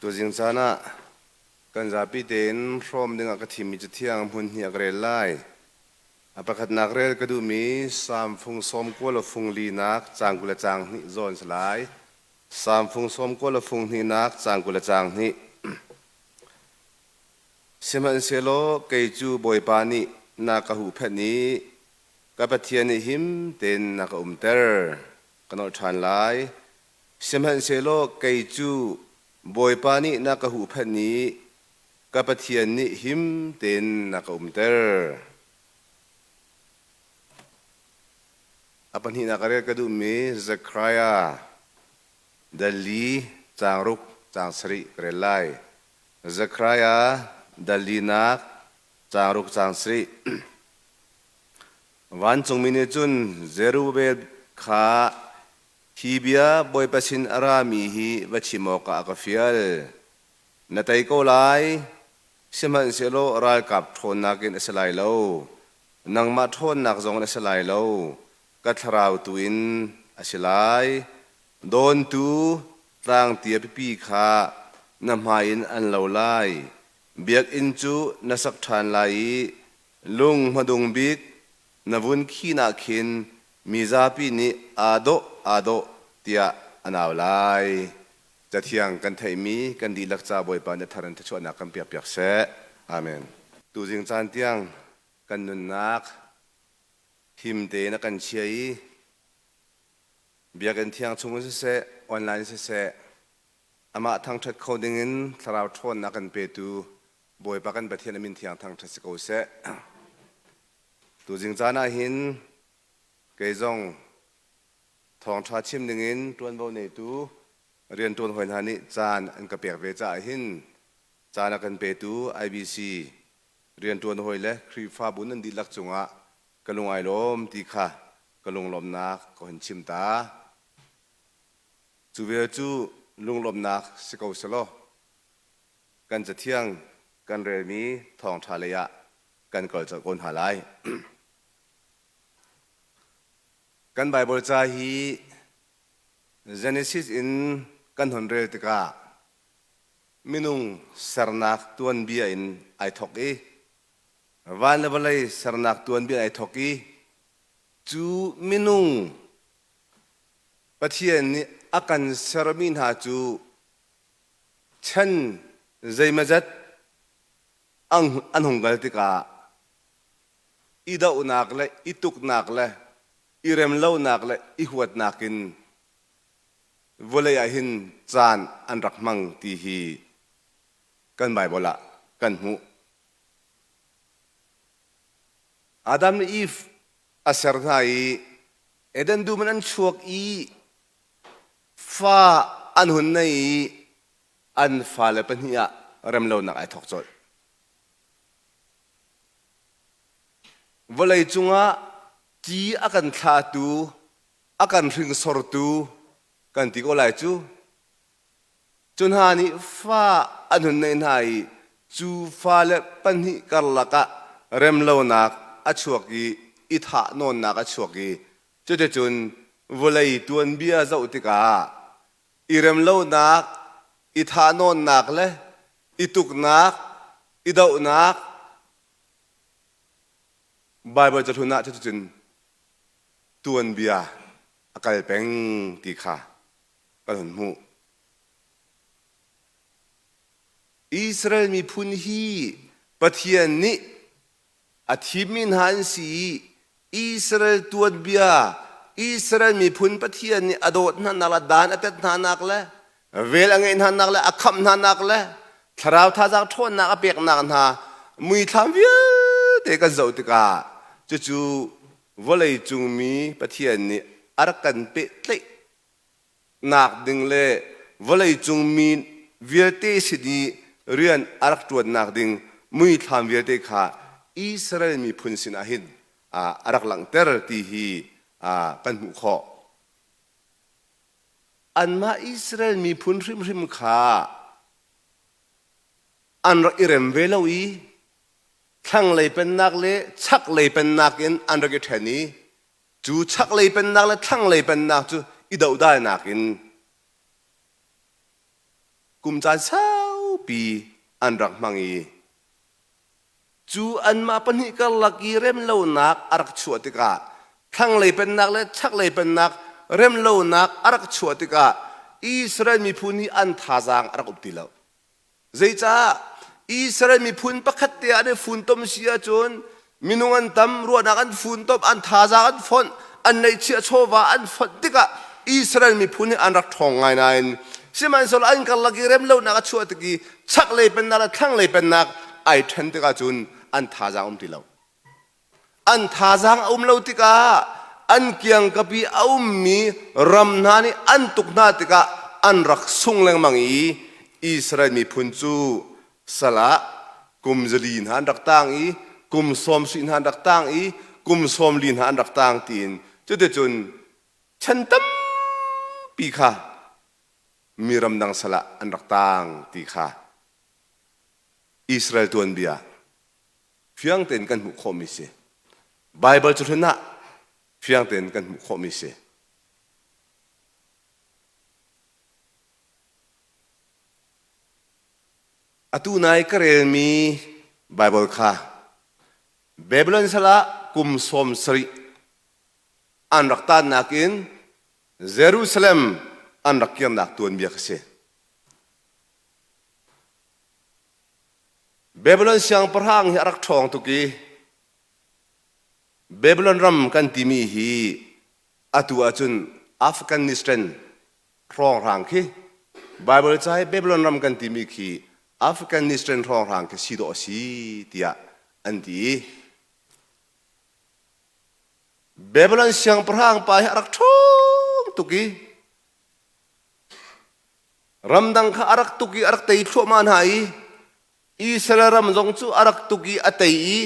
Tuzing caan ah kan zapi tein hrawm dingah ka thimmi cathiang hmun hnih a ka rel lai. A pakhatnak rel ka duhmi Salm fung sawm kua le fung linak caang 20 le caang hnih zawn si lai. Salm fung sawm kua le fung hnihnak caang 20 le caang hnih. Sihmanhsehlaw kei cu Bawipa nih na ka huhphenh i ka Pathian nih him tein na ka umter. Ka nolh ṭhan lai. Sihmanhsehlaw kei cu Bawipa nih na ka huhphenh i ka Pathian nih him tein na ka umter. A pahnihnak a rel ka duhmi Zekhariah dal li caang ruk caang sarih ka rel lai. Zekhariah dal linak caang ruk caang sarih. Vancungmi nih cun Zerubbabel kha hi bia Bawipa sin a rami hi va chim awkah a ka fial. Na tei ko lai, sihmanhsehlaw ralkap ṭhawnnak in a si lai lo, nangmah ṭhawnnak zong in a si lai lo, ka thlarau tu in a si lai. Dawntu tlangtia pipi kha na hmai in an lo lai. Biakinn cu na sak ṭhan lai i lung hmadung bik na vun khin ah khin mi zapi nih aa dawh aa dawh tiah an au lai. Cathiang kan theihmi kan dihlak ca Bawipa nih a thar in thluachuahnak kan pekpiak seh. Amen. Tuzing caan tiang kan nunnak him tein a kan chia i Biakinn thiang chung in siseh, online in siseh, amah thangṭhat kho dingin thlarau ṭhawnnak kan petu Bawipa kan Pathian a min thiang thangṭhat si ko seh. Tuzing caan ah hin kei zong thawngṭha chim dingin ṭuanvo neitu rianṭuan hawi hna nih caan an ka pek ve caah hin caan a kan petu IBC rianṭuan hawi le Khrihfabu nan dihlak cungah ka lung ai lawm ti kha ka lunglawmhnak ka hun chim ta. Cu vial cu lunglawmhnak si ko selaw kan cathiang kan relmi thawngṭha lei ah kan kal colh ko hna lai. Kan Baibal ca hi Genesis in kan hun rel tikah minung sernak tuanbia in ai thawk i van le vawlei sernak tuanbia in ai thawk i cu minung Pathian nih a kan sermi hna cu chan zeimazat an hung kal tikah i dohnak le i tuknak le i remlonak le i huatnak in vawlei ah hin caan an rak hmang ti hi kan Baibal ah kan hmuh. Adam le Eve a ser hna i Eden dum in an chuak i fa an hun nei i an fale pahnih ah remlonak ai thawk colh. Vawlei cungah ti a kan thlatu, a kan hringsortu kan ti ko lai cu. Cu hna nih fa an hun neih hna i cu fale pahnih karlak ah remlonak a chuak i i thahnawnnak a chuak i cuticun vawlei tuanbia zoh tikah i remlonak, i thahnawnnak le i tuknak, i dohnak Baibal cahlun ah cuticun tuanbia a kal peng ti kha kan hun hmuh. Israel miphun hi Pathian nih A thimmi hna an si i Israel tuanbia, Israel miphun Pathian nih a dawt hnanak le dan a tet hnanak le vel a ngeih hnanak le a khamh hnanak le thlarau thazaang ṭhawnnak a peknak hna muithlam vialte kan zoh tikah cucu vawlei cungmi Pathian nih a rak kan pehtlaih nak ding le vawleicung mi vialte sin i rian a rak ṭuannak ding muithlam vialte kha Israel miphun sinah hin a rak langhter ti hi kan hmuh khawh. Anmah Israel miphun hrimhrim kha an rak i rem ve lo i thlanglei pennak le chaklei pennak in an rak i ṭhen i Cu chaklei pennak le thlanglei pennak cu i dohdalnak in kum caan sau. tampi an rak hmang i cu anmah pahnih karlak i remlonak a rak chuah tikah thlanglei pennak le chaklei pennak remlonak a rak chuah tikah Israel miphun hi an thazaang a rak up ti lo. Zeicah Israel miphun pakhat te ah an i funtom si ahcun minung an tam, ruahnak an funtom, an thazaang an fonh, an neihchiah chawva an fonh tikah Israel miphun hi an rak ṭhawng ngai nain sihmanhsehlaw an karlak i remlonak a chuah tik i chaklei pennak le thlanglei pennak ai ṭhen tikah cun an thazaang um ti lo. An thazaang a um lo tikah an kiangkap i a ummi ram hna nih an tuk hna tikah an rak sung lengmang i Israel miphun cu sal ah kum zali hna an rak tang i kum sawm sih hna an rak tang i kum sawm li hna an rak tang tiin cuticun chan tampi kha mi ramdang sal ah an rak tang ti kha Israel tuanbia fiang tein kan hmuh khawhmi si. Baibal cahlun ah fiang tein kan hmuh khawhmi si. Atu nai ka relmi Baibal kha Babylon sal ah kum sawm sarih an rak tannak in Jerusalem an rak kirnak tuanbia kha si. Babylon siangpahrang hi a rak ṭhawng tuk i Babylon ram kan timi hi atu ahcun Afghanistan hrawnghrang khi Bible ca i Babylon ram kan timi khi Afghanistan hrawnghrang khi si dawh a si tiah an ti i Babylon siangpahrang pa hi a rak ṭhawng tuk i Ramdang kha a rak tuk i a rak tei thluahmah hna i Israel ram zong cu a rak tuk i a tei i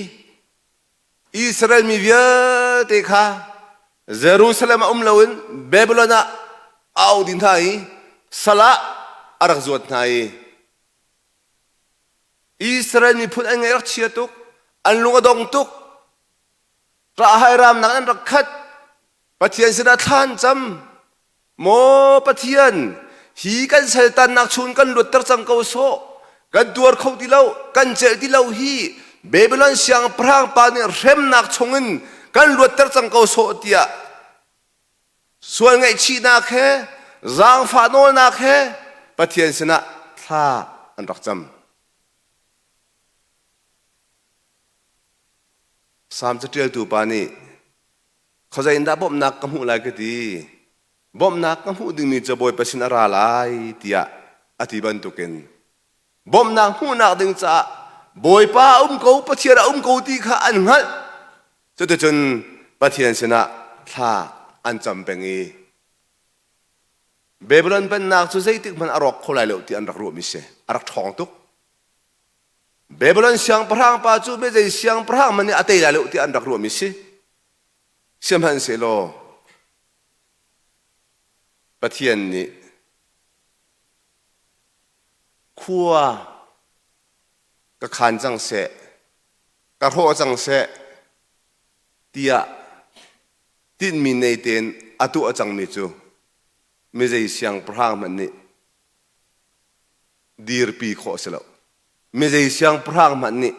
Israel mi vialte kha Jerusalem ah um loin Babylon ah a auh dih hna i sal ah a rak zuat hna i Israel miphun an ngaih rak chia tuk, an lung a dong tuk, ṭahhai ramnak an rak khat. Pathian sinah thla an cam. Maw Pathian, hi kan saltannak chung kan luatter cang ko sawh. Kan tuar kho ti lo, kan celh ti lo hi Babylon siangpahrang pa nih hremnak chungin kan luatter cang ko sawh tiah sual ngaihchihnak he zaangfah nawlnak he Pathian sinah thla an rak cam. Salm caṭialtu pa nih Khuazei in dah bawmhnak ka hmuh lai ka ti. Bawmhnak ka hmuh dingmi cu Bawipa sin a ra lai tiah a ti bantukin bawmhnak hmuhnak ding caah Bawipa a um ko, Pathian a um ko ti kha an hngalh. Cuticun Pathian sinah thla an cam peng i Babylon pennak cu zeitik hmanh a rawk kho lai lo ti an rak ruahmi si. A rak ṭhawng tuk. Babylon siangpahrang pa cu biazei siangpahrang hmanh nih a tei lai lo tiah an rak ruahmi si. Sihmanhsehlaw Pathian nih khua ka khaan cang seh, ka hrawh cang seh tiah tinhmi nei tein a tuah cangmi cu mizei siangpahrang hmanh nih dirpi khawh a si lo. Mizei siangpahrang hmanh nih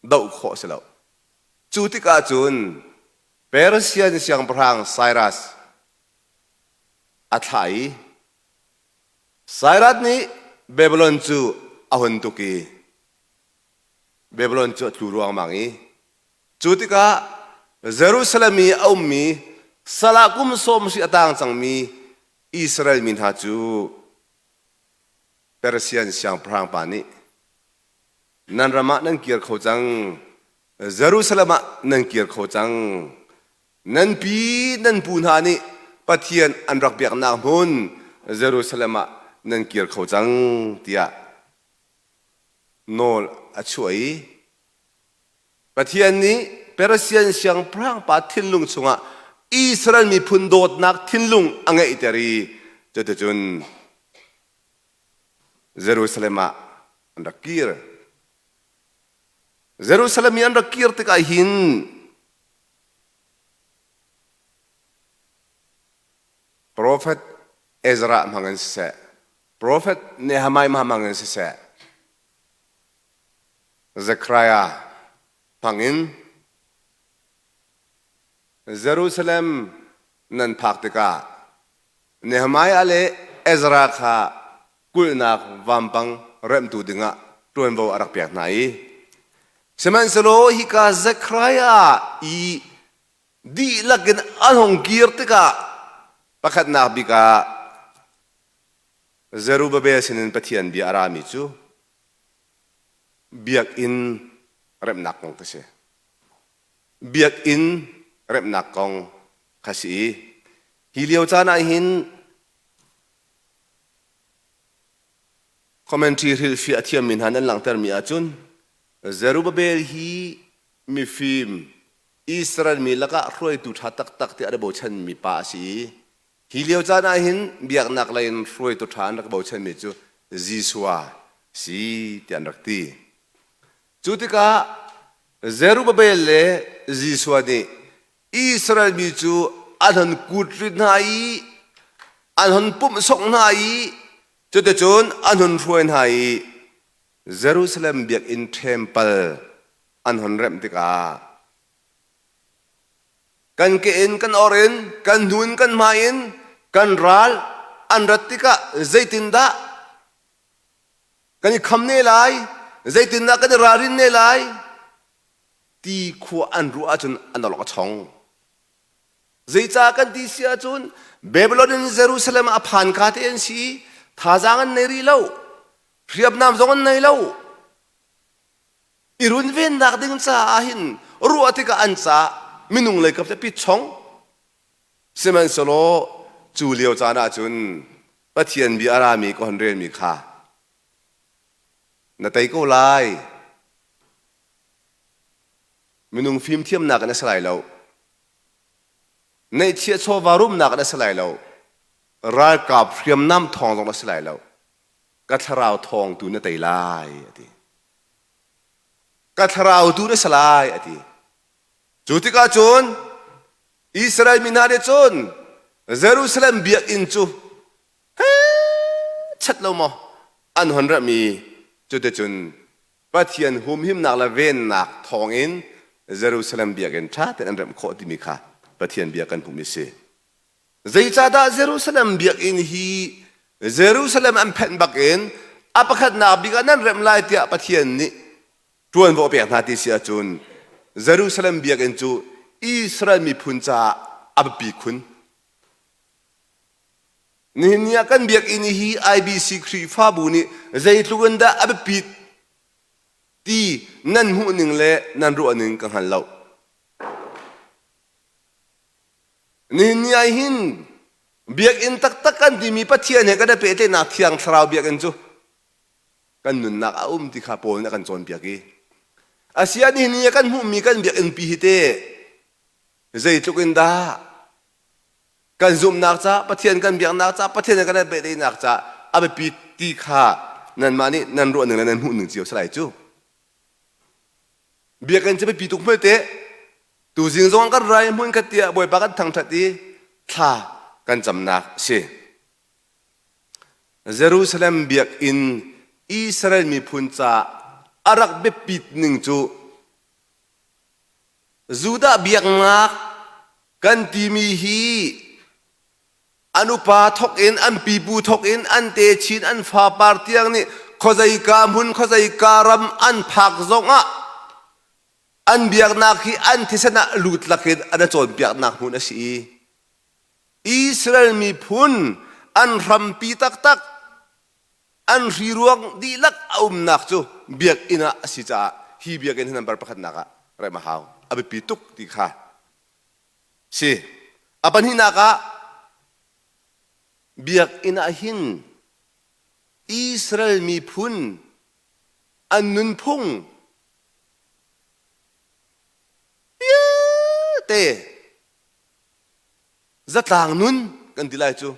doh khawh a si lo. Cu tikah cun Persian siangpahrang Cyrus a thlah i Cyrus nih Babylon cu a hun tuk i Babylon cu a tlu ruangmang i cu tikah Jerusalem i a ummi sal ah kum sawm hri a tang cangmi Israel mi hna cu Persian siangpahrang pa nih nan ram ah nan kir kho cang, Jerusalem ah nan kir kho cang. Nan pi nan pu hna nih Pathian an rak biaknak hmun Jerusalem ah nan kir kho cang tiah nawl a chuah i Pathian nih Persian siangpahrang pa thinlung chungah Israel miphun dawtnak thinlung a ngeihter i cuticun Jerusalem ah an rak kir. Jerusalem i an rak kir tikah hin Profet Ezra hmang in siseh, Profet Nehemiah hmang in siseh, Zekhariah hmangin Jerusalem nan phak tikah Nehemiah le Ezra kha kulhnak vampang remhtu dingah ṭuanvo a rak pek hna i sihmanhsehlaw hika Zekhariah i dihlak in an hung kir tikah pakhatnak bik ah Zerubbabel sinin Pathian bia a rami cu biakinn remhnak kong kha si. Biakinn remhnak kong kha si i hi lio caan ah hin commentary hrilhfiah a thiammi hna nan langhtermi ahcun Zerubbabel hi mifim Israel mi lakah hruaitu ṭha taktak tiah an i bochanmi pa a si i hi lio caan ah hin biaknak lei in hruaitu ṭha an rak bochanmi cu Jesuh si tiah an rak ti. Cu tikah Zerubbabel le Jesuh nih Israel mi cu an hon kutrit hna i an hon pumh sawk hna i cuticun an hun hruai hna i Jerusalem biakinn ṭhempal an hon remh tikah kan ke in kan or in kan hnu in kan hmai in kan ral an rat tikah zeitindah kan i kham ne lai, zeitindah kan i ralrin ne lai ti khua an ruah ahcun an awlok a chong. Zeicah kan ti si ahcun Babylon in Jerusalem a phan ka te an si i thazaang an nei rih lo, hriamnam zong an nei lo. I runvennak ding caah hin ruah tikah an caah minung lei kap pit chong. Sihmanhsehlaw cu lio caan ahcun Pathian bia a rami ka hon relmi kha na tei ko lai. Minung fimthiamnak in a si lai lo. Neihchiah chawva rumnak in a si lai lo. Ralkap hriamnam thawng zong a si lai lo. Ka thlarau thawng tu na tei lai a ti. Ka thlarau tu na si lai a ti. Cu tikah cun Israel mi hna nih cun Jerusalem biakinn cu chat lo maw an hon rami cuticun Pathian humhimnak le vennak thawngin Jerusalem biakinn ṭha tein an remh khawh timi kha Pathian bia kan hmuhmi a si. Zeicahdah Jerusalem biakinn hi Jerusalem an phenh bakin a pakhatnak bik ah nan remh lai tiah Pathian nih ṭuanvo a pek hna ti si ahcun Jerusalem biakinn cu Israel miphun caah a biapi khun. Nihin ni ah kan biakinn hi IBC Khrihfabu nih zeitluk in dah a biapit ti nan hmuhning le nan ruahning ka hngal lo. Nihin ni ah hin biakinn taktak kan timi Pathian he kan i pehtlaihnak Thiang Thlarau biakinn cu kan nunnak a um ti kha Paul nih a kan cawnpiak i asiah nihin ni ah kan hmuhmi kan biakinn pi hi teh zeitluk in dah kan zumhnak ca Pathian kan biaknak ca Pathian he kan i pehtlaihnak ca a biapi ti kha nanmah nih nan ruahning le nan hmuhning cio si lai cu. Biakinn cu biapi tuk hmel teh. Tuzing zong kan rai hmun khat tiah Bawipa kan thangṭhat i thla kan camnak a si. Jerusalem biakinn Israel miphun ca a rak biapit ning cu Judah biaknak kan timi hi an upa thok in an pipu thok in an techin an fapar tiang nih khuazeika hmun khuazeika ram an phak zongah an biaknak hi an thisen ah lut lakin an a cawnpiaknak hmun a si i Israel miphun an hrampi taktak an hriruang dihlak a umnak cu biakinn ah a si caah hi biakinn hi number pakhatnak ah rem a hau a biapi tuk ti kha Si. A pahnihnak ah biakinn ah hin Israel miphun an nunphung vialte zatlang nun kan ti lai cu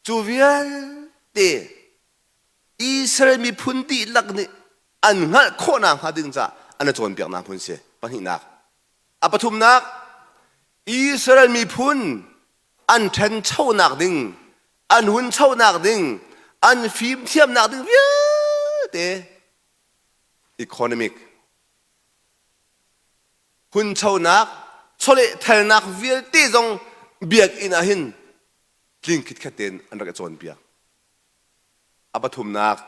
cu vialte Israel miphun dihlak nih an hngalh khawhnak hnga ding caah an i cawnpiaknak hmun si pahnihnak. A pathumnak, Israel miphun an ṭhanchonak ding, an hunchonak ding, an fimthiamnak ding vialte economic. Hunchonak, chawlehthalnak vialte zong biakinn ah hin tling khitkhat tein an rak i cawnpiak. A pathumnak,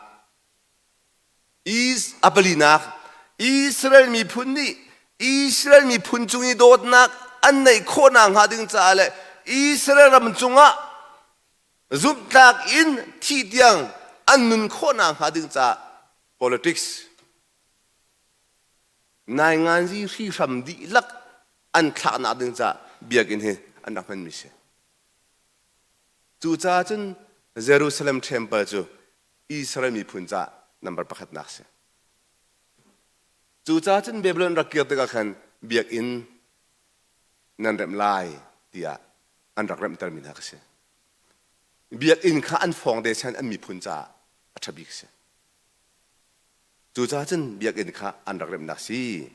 a palinak, Israel miphun nih Israel miphun cung i dawtnak an neih khawhnak hnga ding caah le Israel ram cungah zumhtlak in thih tiang an nun khawhnak hnga ding caah politics nainganzi hrihhram dihlak an thlaknak ding caah biakinn hi an rak hmanmi si. Cucaah cun Jerusalem temple cu Israel miphun caah number pakhatnak si. Cucaah cun Babylon rak kir tikah khan biakinn nan remh lai tiah an rak remhtermi hna kha si. Biakinn kha an foundation an miphun caah a ṭha bik si. Cucaah cun biakinn kha an rak remhnak si.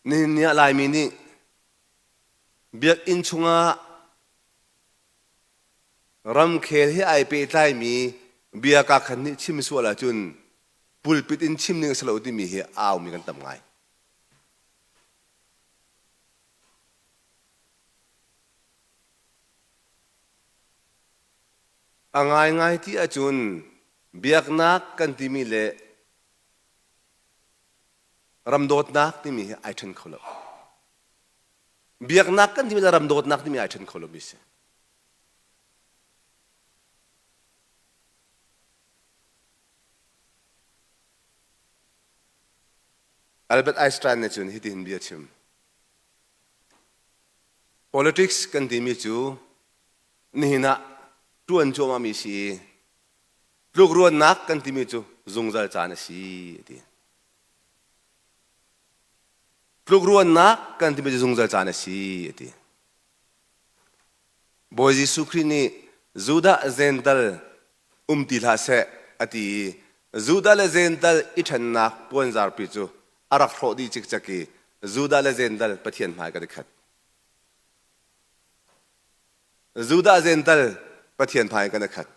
Nihin ni ah Laimi nih biakinn chungah ramkhel he ai pehtlaimi bia kakhat nih chim sual ahcun pulpit in chim ding a si lo timi hi aumi kan tam ngai. A ngaingai ti ahcun biaknak kan timi le ram dawtnak timi hi ai ṭhen kho lo. Biaknak kan timi le ram dawtnak timi ai ṭhen kho lomi si. Albert Einstein nih cun hitihin bia chim. Politics kan timi cu nihin ah ṭuan cuahmahmi si i tlukruannak kan timi cu zungzal caan a si a ti. Tlukruannak kan timi cu zungzal caan a si a ti. Bawi Jesuh Khrih nih Judah Zental um ti hlah seh a ti i Judah le Zental i ṭhennak puanzarpi cu a rak hrawh dih cikcek i Judah le Zental Pathian hmai kan i khat. Judah Zental Pathian hmai kan i khat.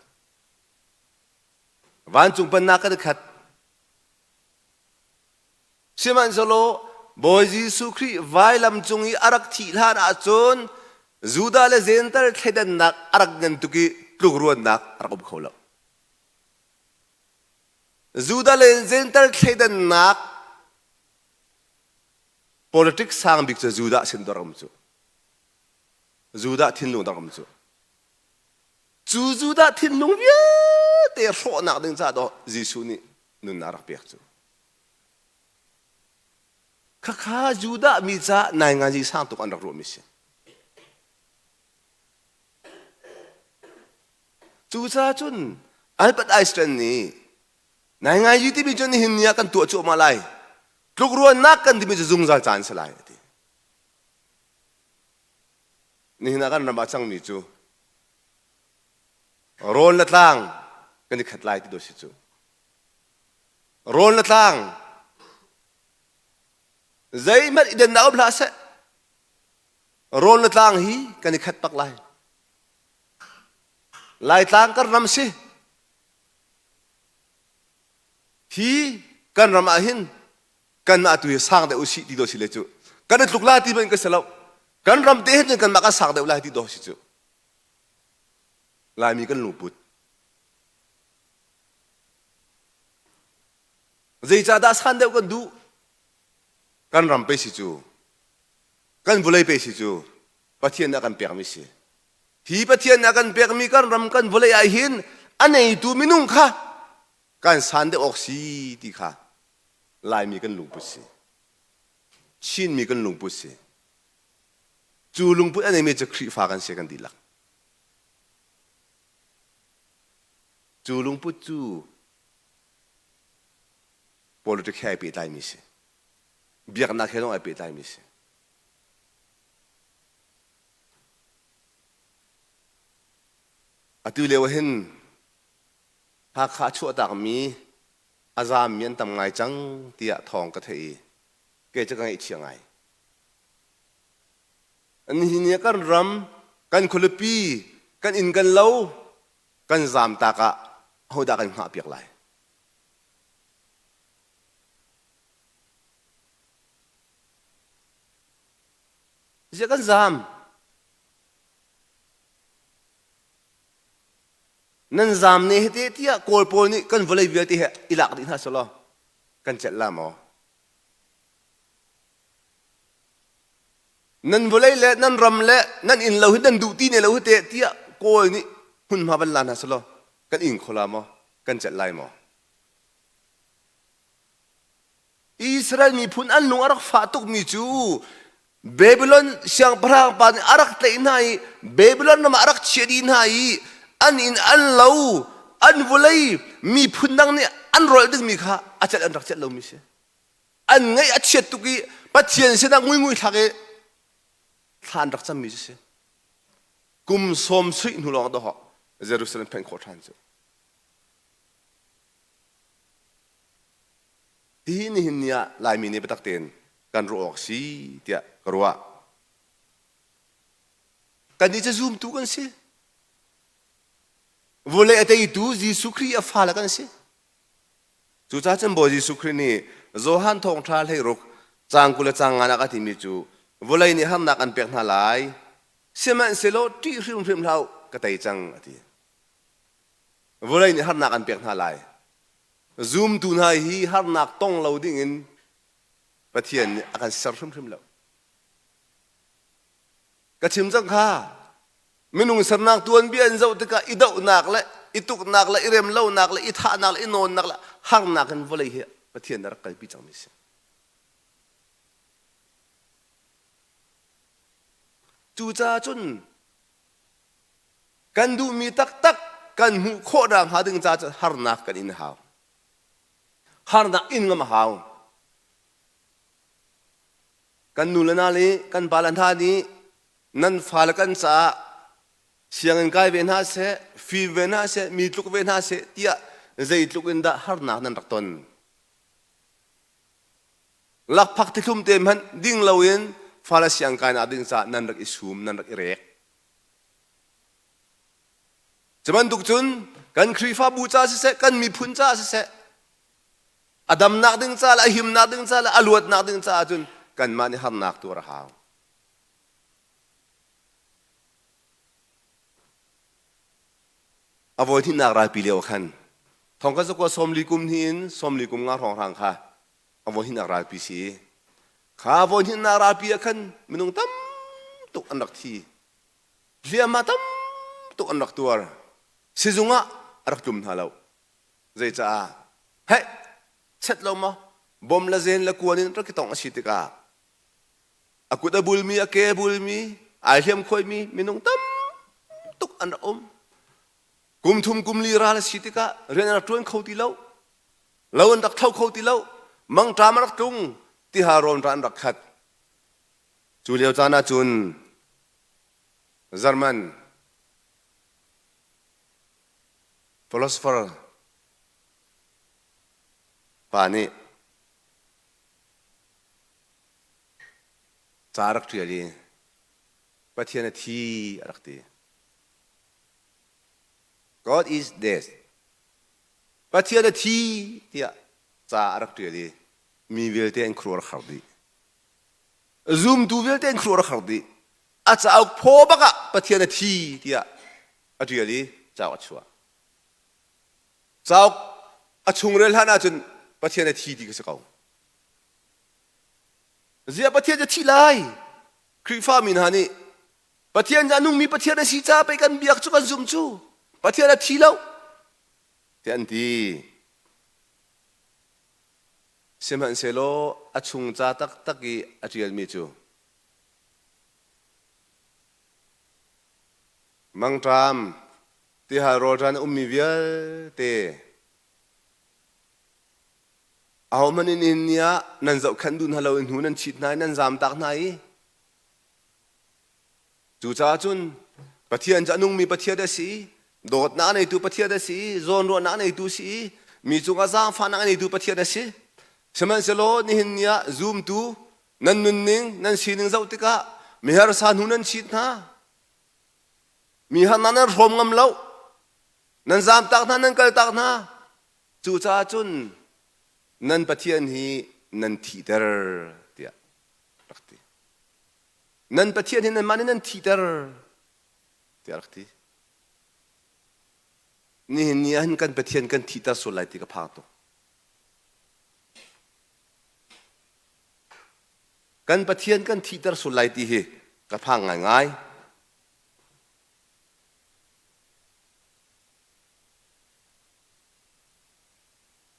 Vancung pennak kan i khat. Sihmanhsehlaw Bawi Jesuh Khrih vailam cung i a rak thih hlan ahcun Judah le Jentail thleidannak a rak ngan tuk i tlukruannak a rak um kho lo. Judah le Jentail thleidannak politics sang bik cu Judah sin rak um cu. Judah thinlung rak um cu. Cu Judah thinlung vialte hrawhnak ding caah dawh Jesuh nih nunnak rak pek cu. Khakha Judah mi caah nainganzi sang tuk an rak ruahmi si. Cucaah cun Albert Einstein nih nainganzi timi cu nihin ni ah kan tuah cuahmah lai. Tlukruannak kan timi cu zungzal caan si lai a ti. Nihin ah kan ram ah cangmi cu rawl le tlang kan i khat lai ti dawh si cu. Rawl le tlang zeihmanh i dennak um hlah seh. Rawl le tlang hi kan i khat bak lai. Laitlang kan ram si. Hi kan ram ah hin kanmah tu hi sang deuh usih ti dawh si le cu. Kan i tluk la ti hmanh ka si lo. Kan ram te hin kanmah kan sang deuh lai ti dawh si cu. Laimi kan lungput. Zeicahdah san deuh kan duh? Kan ram pei si cu. Kan vawlei pei si cu. Pathian nih a kan pekmi si. Hi Pathian nih a kan pekmi kan ram kan vawlei ah hin a neitu minung kha kan san deuh awk si ti kha Laimi kan lungput si. Chinmi kan lungput si. Cu lungput a neimi cu Khrihfa kan si kan dihlak. Cu lungput cu politic he ai pehtlaimi si. Biaknak he zong ai pehtlaimi si. Atu lio hin Hakha a chuahtakmi a zaammi an tam ngai cang tiah thawng ka theih i kei cu ka ngaihchia ngai. Nihin ni kan ram, kan khualipi, kan inn kan lo kan zaamtak ah hodah kan hngahpiak lai? Ziah kan zaam? Nan zaam ne hete tiah Kawl pawl nih kan vawlei vialte he i lak dih hna selaw kan celh la maw? Nan vawlei le nan ram le nan inn lo hi nan duh ti ne lo hi te tiah Kawl nih hmunhma van la hna selaw kan ing kho la maw? Kan celh lai maw? Israel miphun an lung a rak fah tukmi cu Babylon siangpahrang pa nih a rak tlaih hna i Babylon ram ah a rak chiah dih hna i an inn an lo an vawlei miphun dang nih an rolh dingmi kha a celh an rak celh lomi si. An ngaih a chiat tuk i Pathian sinah nguingui thlak i thla an rak cammi cu si. Kum sawm suih hnu lawng dawh Jerusalem phen khawh ṭhan cu. Hihi nihin ni ah Laimi nih biatak tein kan ruah awk si tiah ka ruah. Kannih cu zumtu kan si. Vawlei a teitu Jesuh Khrih a fale kan si. Cucaah cun Bawi Jesuh Khrih nih Johan thawngṭha hleiruk caang 20 le caang nga ah a timi cu vawlei nih harnak an pek hna lai, sihmanhsehlaw ṭih hrimhrim hlah u, ka tei cang a ti. Vawlei nih harnak an pek hna lai. Zumtu hna hi harnak tong lo dingin Pathian nih a kan ser hrimhrim lo. Ka chim cang kha minung sernak tuanbia in zoh tikah i dohnak le i tuknak le i remlonak le i thahnak le i nawnnak le harnak in vawlei hi Pathian a rak kalpi cangmi si. Cucaah cun Kan duhmi taktak kan hmuh khawh nakhnga ding ca cu harnak kan in hau. Harnak in ngam a hau. Kan nu le na le kan pa le hna nih nan fale kan caah sianginn kai ve hna seh, fim ve hna seh, mi tluk ve hna seh tiah zeitluk in dah harnak nan rak ton. Lakphak tithlum te hmanh ding loin fale siang kai nak ding caah nan rak i sum, nan rak i rek. Cu bantuk cun kan Khrihfabu ca siseh, kan miphun ca siseh, a damnak ding ca le a himnak ding ca le a luatnak ding caah cun kanmah nih harnak tuar a hau. A voi hnihnak ralpi lio khan thongkhat zakua 40 kum hnih in 40 kum nga hrawnghrang kha a voi hnihnak ralpi si i kha voi hnihnak ralpi ah khan minung tam tuk an rak thi. Hliamhma tam tuk an rak tuar. Sizung ah a rak tlum hna lo. Zeicaah? Hei, chet lo maw? Bom le zen le kuan in rak i tong a si tikah a kut a bulmi, a ke a bulmi, ai hliam khuaimi minung tam tuk an rak um. Kum thum kum li ral a si tikah rian an rak ṭuan kho ti lo. Lo an rak thlo kho ti lo. Mangṭam a rak tlung. Tiha rawn ra an rak khat. Cu lio caan ah cun German philosopher pa nih ca a rak ṭial i Pathian a thi a rak ti. God is dead. Pathian a thi tiah ca a rak ṭial i mi vialte an khuaruah a har dih. Zumtu vialte an khuaruah a har dih. A cauk phaw bak ah Pathian a thi tiah a ṭial i cauk a chuah. Cauk a chungrel hlan ahcun Pathian a thi ti ka si ko. Ziah Pathian cu thi lai? Khrihfa mi hna nih Pathian cu a nungmi Pathian a si caah pei kan biak cu kan zumh cu. Pathian a thi lo tiah an ti. Sihmanhsehlaw a chung ca taktak i a ṭialmi cu Mangṭam, tihal rawlṭan a ummi vialte ahohmanh in nihin ni ah nan zohkhenh duh hna lo i hnu nan chit hna i nan zamtak hna i Cucaah cun Pathian cu a nungmi Pathian a si i dawtnak a neitu Pathian a si i zawnruahnak a neitu si i mi cungah zaangfahnak a neitu Pathian a si. Sihmanhsehlaw nihin ni ah zumtu nan nunning, nan sining zoh tikah miharsa hnu nan chit hna. Mi harnak nan hrawm ngam lo. Nan zamtak hna, nan kaltak hna. Cucaah cun nan Pathian hi nan thihter tiah rak ti. Nan Pathian hi nanmah nih nan thihter tiah a rak ti. Nihin ni ah hin kan Pathian kan thihter sual lai ti ka phang tuk. Kan Pathian kan thihter sual lai ti hi ka phang ngaingai.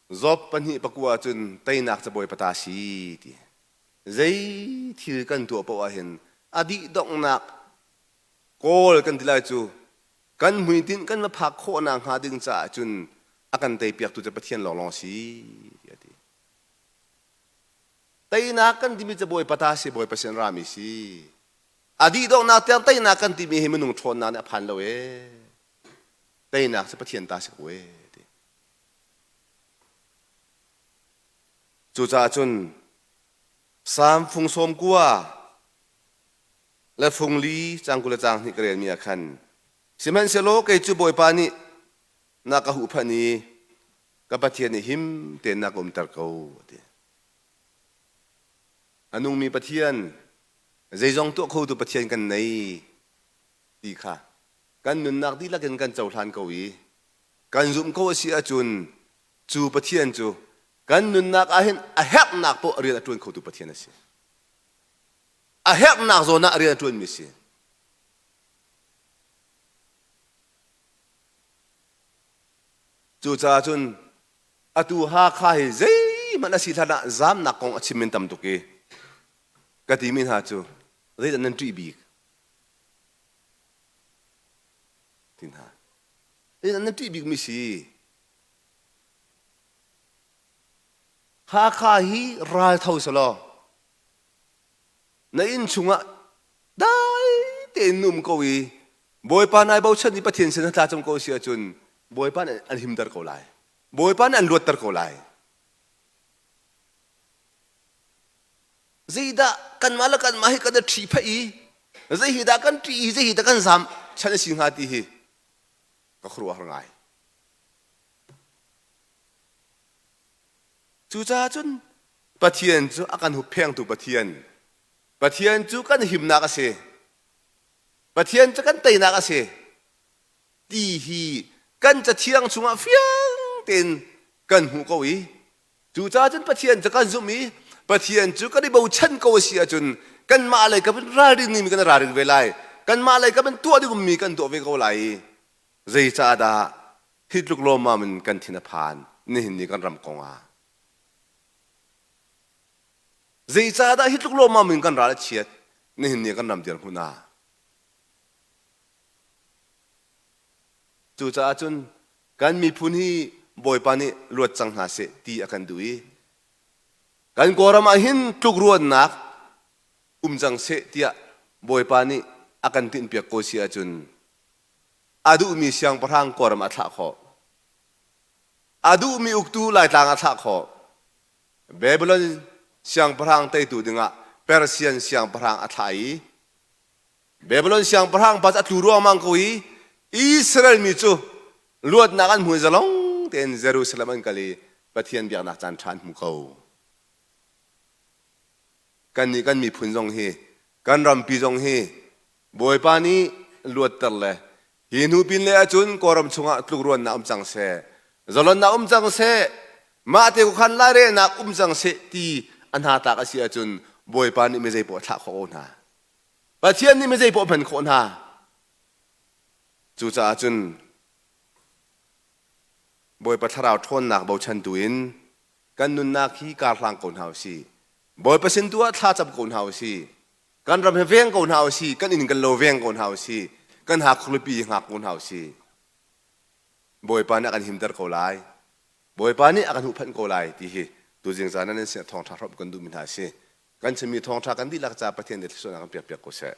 Job 2:9 cun teinak cabuai pata si ti. Zei thil kan tuah paoh ahhin a dih donghnak kawl kan ti lai cu kan hmuitinh kan va phak khawhnak hnga ding caah cun a kan teipiaktu cu Pathian lawnglawng a si tiah a ti. Teinak kan timi cu Bawipa ta si, Bawipa sin rami si. A dih donghnak tiang teinak kan timi hi minung ṭhawnnak nih a phan lo ee. Teinak cu Pathian ta si ko ee ti. Cucaah cun Salm fung 90 le fung li cang 20 le cang hnih ka relmi ah khan sihmanhsehlaw kei cu Bawipa nih na ka huhphenh i ka Pathian nih him tein na ka umter ko a ti. A nungmi Pathian, zeizong tuah khotu Pathian kan nei ti kha kan nunnak dihlak in kan cohlan ko i kan zumh ko a si ahcun cu Pathian cu kan nunnak ah hin a herhnak poah rian a ṭuan khotu Pathian a si. A herhnak zawn ah rian a ṭuanmi a si. Cucaah cun atu Hakha hi zeihmanh a si hlan ah zamnak kong a chim in tam tuk i ka timi hna cu zeidah nan ṭih bik ti hna. Zeidah nan ṭih bikmi si? Hakha hi ral tho selaw na inn chungah dai tein na um ko i Bawipa nai bochan i Pathian sin tla cam ko si ahcun Bawipa nih an himter ko lai. Bawipa nih an luatter ko lai. Zeidah kanmah le kanmah hi kan i ṭhi phaih i zei hi dah kan ṭih i zei hi dah kan zam chan a si hnga ti hi ka khuaruahhar ngai. Cucaah cun Pathian cu a kan hupphengtu Pathian, Pathian cu kan himnak a si, Pathian cu kan teinak a si ti hi kan cathiang chungah fiang tein kan hmuh ko i cucaah cun Pathian cu kan zumh i Pathian cu kan i bochan ko a si ahcun kanmah lei kam in ralring mi kan i ralring ve lai, kanmah lei kam in tuah ding ummi kan tuah ve ko lai i zeicaahdah hi tluk lawmmam in kan thin a phan nihin ni kan ram kong ah? Zeicahdah hi tluk lawmmam in kan ral a chiat nihin ni kan ram dirhmun ah? Cucaah cun kan miphun hi Bawipa nih luat cang hna seh ti a kan duh i kan Kawlram ah hin tlukruannak um cang seh tiah Bawipa nih a kan tinhpiak ko si ahcun a duhmi siangpahrang Kawlram a thlah khawh. A duhmi uktu Laitlang a thlah khawh. Babylon siangpahrang teitu dingah Persian siangpahrang a thlah i Babylon siangpahrang pa cu a tlu ruangmang ko i Israel mi cu luatnak an hmu i zalong tein Jerusalem an kal i Pathian biaknak caan ṭha an hmu ko. Kannih kan miphun zong hi kan rampi zong hi Bawipa nih luatter le Hi hnu pin le ahcun Kawlram chungah tlukruannak um cang seh, zalonnak um cang seh, mah te khuakhan lairelnak um cang seh ti a hna tlak a si ahcun Bawipa nih mi zeipaoh a thlah khawh ko hna. Pathian nih mi zeipaoh a hman khawh hna. Cucaah cun Bawipa thlarau ṭhawnnak bochan tu in kan nunnak hi karhlang ko hna u sih. Bawipa sin tu ah thlacam ko hna u sih. Kan ram hi veng ko hna usih, kan inn kan lo veng ko hna usih, kan hak khualipi hngak ko hna usih. Bawipa nih a kan himter ko lai. Bawipa nih a kan huhphenh ko lai ti hi tuzing zan ah nan sin thawngṭha hrawmh kan duhmi hna a si. Kan chimmi thawngṭha kan dihlak caah Pathian nih thluachuahnak kan pekpiak ko seh.